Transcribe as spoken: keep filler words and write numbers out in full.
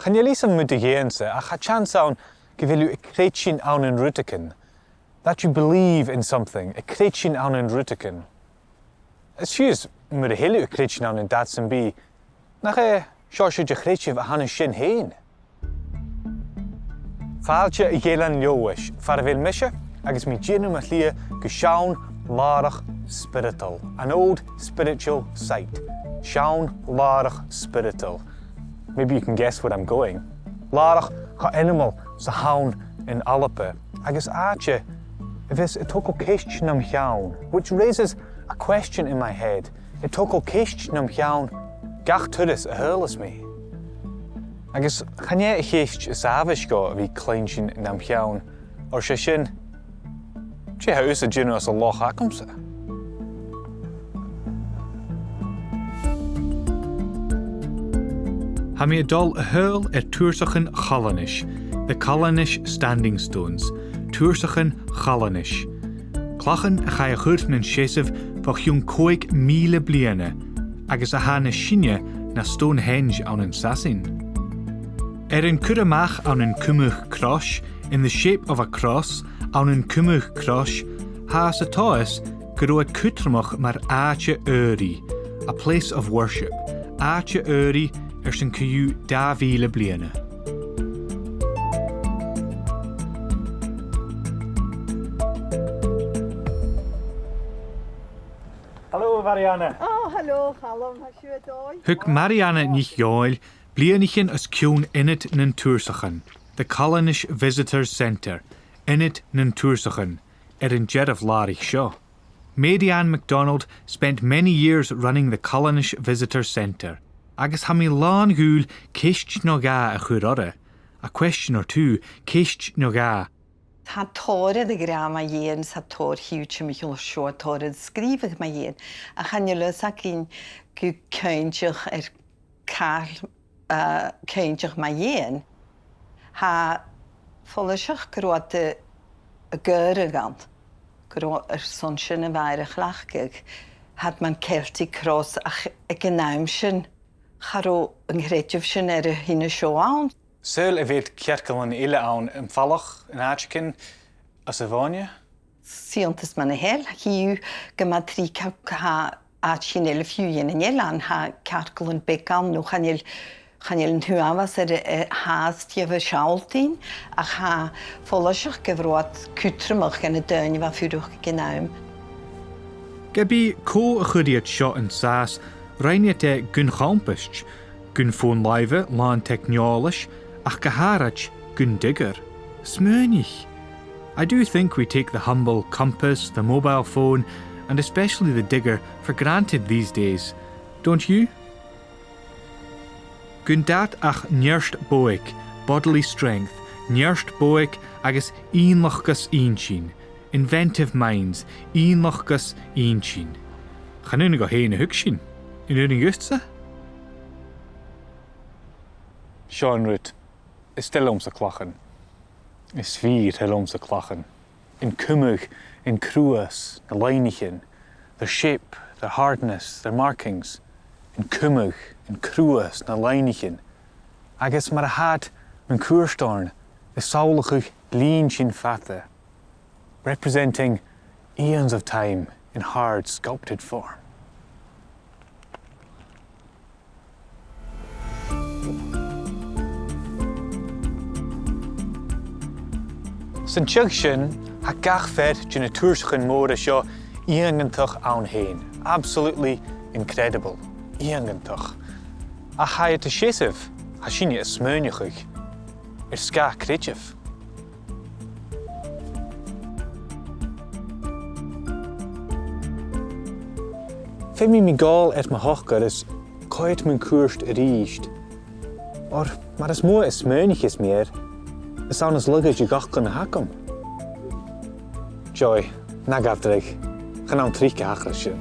Chan eil fhios agam mu do dheidhinn-sa, ach tha teans ann gu bheil thu a' creidsinn ann an rudeigin. That you believe in something, a' creidsinn ann an rudeigin. Is fiù 's mura h-eil thu a' creidsinn ann an dad sam bith, nach e seòrsa de chreideamh a th' annainn fhìn? Fàilte a dh'Eilean Leòdhais, far a bheil mise, agus mi a' dèanamh mo shlighe gu seann làrach spioradail, an old spiritual site, seann làrach spioradail. Maybe you can guess where I'm going. Làrach cho ainmeil 's a th' ann an Alba, agus àite a bhios a' togail ceist nam cheann, which raises a question in my head, a' togail ceist nam cheann gach turas a thadhlas mi. Agus chan e a' cheist as àbhaist dhomh a bhith a' cluinntinn nam cheann, oir 's e sin, dè tha thusa a' dèanamh anns an loch agamsa? Tha mi a' dol a thadhal air Tursachan Chalanais, the Callanish Standing Stones, Tursachan Chalanais. Clachan a chaidh a chur nan seasamh bho chionn còig mìle bliadhna, agus a tha nas sine na Stonehenge ann an Sasainn. Air an cur a-mach ann an cumadh crois, in the shape of a cross, ann an cumadh crois, thathas a' tomhas gun robh e cudromach mar àite adhraidh, a place of worship, àite adhraidh airson co-dhiù dà mhìle bliadhna. Hello, Marianne. Oh, hello, Calum. Tha sibh a' dol? Thug Marianne NicDhòmhnaill bliadhnaichean os cionn Ionad nan Tursachan, the Callanish Visitors Centre, Ionad nan Tursachan, air an dearbh làraich seo. Mary Ann MacDonald spent many years running the Callanish Visitors Centre, agus tha mi làn dhùil ceist no dhà a chur oirre, a question or two, ceist no dhà. Tha tòrr air a ràdh mu dheidhinn, 's tha tòrr a' tighinn timcheall air seo, tòrr air sgrìobhadh mu dheidhinn, ach chan eil fhios againn gu cinnteach air càil, eh, cinnteach mu dheidhinn. Tha e follaiseach gun robh iad a', a' gàireachdainn, gun robh iad airson sin a bha iad a' cleachdadh, tha iad mar Celtic cross, ach aig an àm sin cha robh an creideamh sin air a thighinn an seo ann. Saoil a bheil cearcallan eile ann am falach an àiteigin anns a' Mhòine? 'S iontas mar a tha, chì thu gu math tric, tha àiteigin eile fiù 's ann an eilean, tha cearcallan beaga ann, no chan eil, chan eil an t-uabhas air, eh, fhathast dhiubh a' sealltainn, ach tha e follaiseach gu robh iad cudromach dha na daoine a bha a' fuireach aig an àm. Ge bith cò a chuir iad seo an sàs, rinn iad e gun chombaist, gun fòn-làimhe làn teicneòlais, ach gu h-àraid gun digger. Smaoinich! I do think we take the humble compass, the mobile phone, and especially the digger, for granted these days, don't you? Gun dad ach neart bodhaig, bodily strength, neart bodhaig agus innleachdas inntinn, inventive minds, innleachdas inntinn. Chan iongnadh e dhuinn a thuigsinn, an iongnadh dhutsa? Seo an rud. Is toil leamsa clachan. Is fìor thoil leamsa clachan. An cumadh, an cruas, na loidhnichean, their shape, their hardness, their markings. An cumadh, an cruas, na loidhnichean. Agus mar a tha iad mun cuairt oirnn, a' samhlachadh linntean fada, representing eons of time in hard sculpted form. San t-seagh sin, tha gach fear de na tursachan mòra seo iongantach ann fhèin, absolutely incredible, iongantach. Ach tha iad a' seasamh, tha sinne a' smaoineachadh, air sgàth creideimh. Feumaidh mi gabhail air mo shocair is coimhead mun cuairt a-rithist. Oir mar as motha a smaoinicheas mi air, is ann as lugha de dh'fhacail a th' agam. Joy, na gabh dragh, chan ann tric a thachras sin.